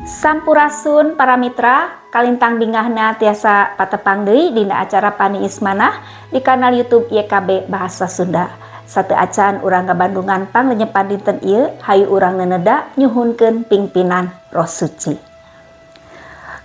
Sampurasun para mitra, kalintang bingahna tiasa patepang deui dina acara Paniis Manah di kanal YouTube YKB Bahasa Sunda. Sateuacan urang ngabandungan panglenyepan dinten ieu, hayu urang neneda nyuhunkeun pingpinan Roh Suci.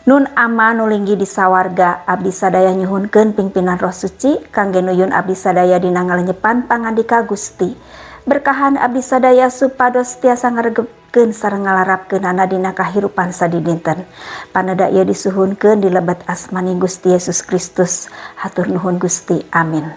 Nun Ama nu linggih di sawarga, abdi sadaya nyuhunkeun pingpinan Roh Suci kangge nuyun abdi sadaya dina ngalenyepan pangandika Gusti. Berkahan abdi sadaya supados tiasa ngaregepkeun sareng ngalarapkeunana dina kahirupan sadidinten. Paneda ieu disuhunkeun di lebet asmaning Gusti Yesus Kristus. Hatur nuhun Gusti. Amin.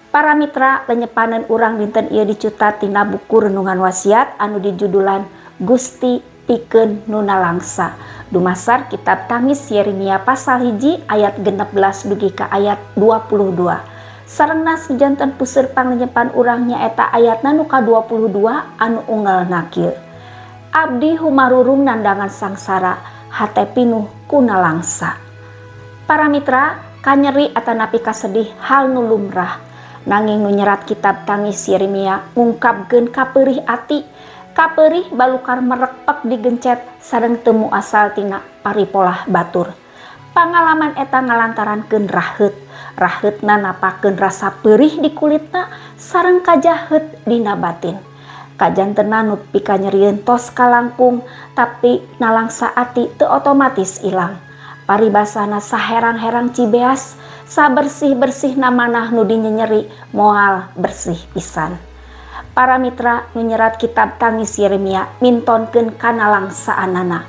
Para mitra, lenyepanan urang dinten ieu dicutat tina buku Renungan Wasiat anu dijudulan Gusti Pikeun Nu Nalangsa. Dumasar kitab Tangis Yeremia pasal 1 ayat 16 dugi ka ayat 22. Sareng janten puseur panglenyepan urang nyaeta ayatna nu ka-22 anu unggal kieu. Abdi humarurung nandangan sangsara, hate pinuh ku nalangsa. Para mitra, kanyeri atanapi kasedih hal nu lumrah. Nanging nu nyerat kitab Tangis Yeremia ngungkapkeun kaperih ati, kaperih balukar merekpek digencet sareng temu asal tina paripolah batur. Pangalaman eta ngalantarankeun raheut. Raheutna napakeun rasa perih di kulitna sareng kajaheut dina batin. Kajantena nu pikanyerieun tos kalangkung tapi nalangsa ati teu otomatis ilang. Paribasana saherang-herang cibeas, sabersih-bersih manah nu dinyenyeri moal bersih pisan. Para mitra, nu nyerat kitab Tangis Yeremia mintonkeun kanalangsaanana.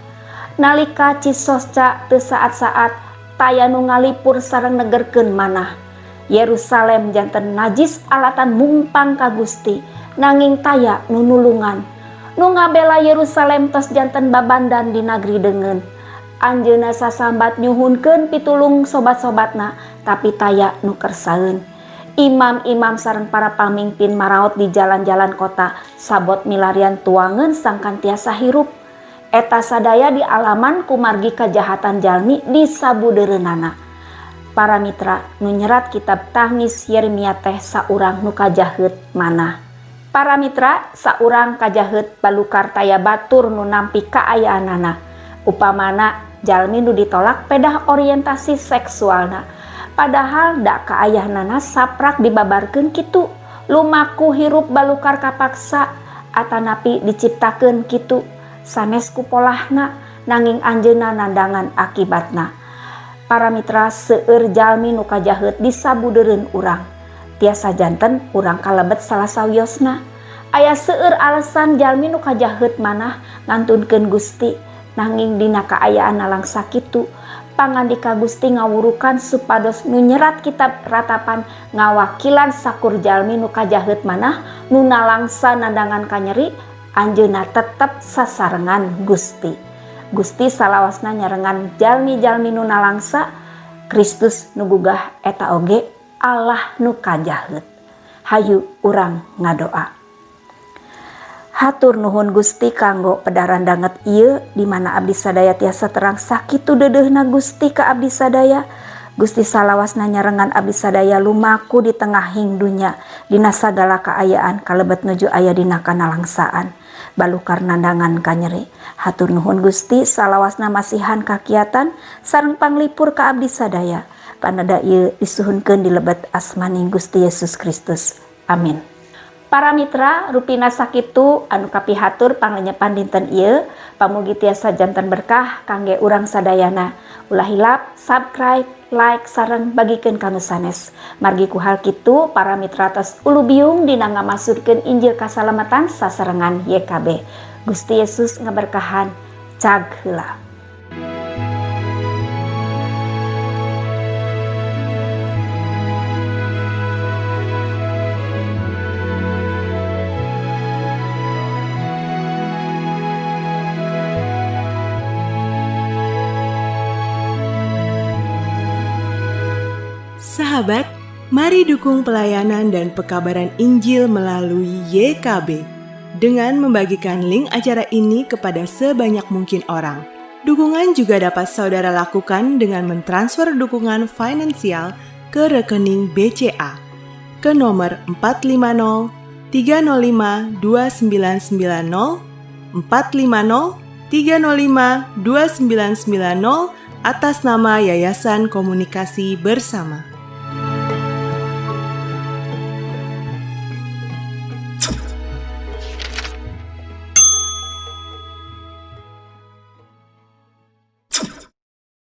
Nalika cisosca teu saat-saat taya nu ngalipur sareng negerkeun manah. Yerusalem janten najis alatan mungpang ka Gusti, nanging taya nu nulungan. Nu ngabela Yerusalem tos janten babandan di nagri deungeun. Anjeunna sasambat nyuhunkeun pitulung sobat-sobatna, tapi taya nu kersaeun. Imam-imam sareng para pamimpin maraot di jalan-jalan kota, sabot milarian tuangeun sangkan tiasa hirup. Eta sadaya dialaman kumargi kajahatan jalmi di sabudeureunana. Para mitra, nu nyerat kitab Tangis Yeremia teh saurang nu kajaheut manah. Para mitra, saurang kajaheut balukar taya batur nu nampi kaayaanana. Upamana jalmi nu ditolak pedah orientasi seksualna. Padahal da kaayaanana saprak dibabarkeun kitu. Lumaku hirup balukar kapaksa atanapi diciptakeun kitu. Sanes ku polahna nanging anjeunna nandangan akibatna. Para mitra, seueur jalmi nu kajaheut di sabudeureun urang. Tiasa janten urang kalebet salah sawiosna. Aya seueur alasan jalmi nu kajaheut manah ngantunkeun Gusti, nanging dina kaayaan nalangsa kitu. Pangandika Gusti ngawurukan supados nu nyerat kitab ratapan ngawakilan sakur jalmi nu kajaheut manah nu nalangsa nandangan kanyeri, anjeunna tetep sasarengan Gusti. Gusti salawasna nyarengan jalmi-jalmi nu nalangsa, Kristus nu gugah eta oge Allah nu kajaheut. Hayu urang ngadoa. Hatur nuhun Gusti kanggo pedaran danget ieu di mana abdi sadaya tiasa terang sakitu deudeuhna Gusti ka abdi sadaya. Gusti salawasna nyarengan abdi sadaya lumaku di tengahing dunya dina sagala kaayaan kalebet nuju aya dina kanalangsaan balukar nandangan kanyeri. Hatur nuhun Gusti salawasna masihan kakiatan sareng panglipur ka abdi sadaya. Paneda ieu disuhunkeun di lebet asmaning Gusti Yesus Kristus. Amin. Para mitra, rupina sakitu anu kapihatur panglenyepan dinten ieu, pamugi tiasa janten berkah kangge urang sadayana. Ulah hilap subscribe, like, sareng bagikeun ka nu sanes. Margi ku hal kitu para mitra tos ulubiung dina ngamasurkeun Injil kasalamatan sasarengan YKB. Gusti Yesus ngaberkahan. Cag heula. Sahabat, mari dukung pelayanan dan pekabaran Injil melalui YKB dengan membagikan link acara ini kepada sebanyak mungkin orang. Dukungan juga dapat saudara lakukan dengan mentransfer dukungan finansial ke rekening BCA ke nomor 450 305 2990 450 305 2990 atas nama Yayasan Komunikasi Bersama.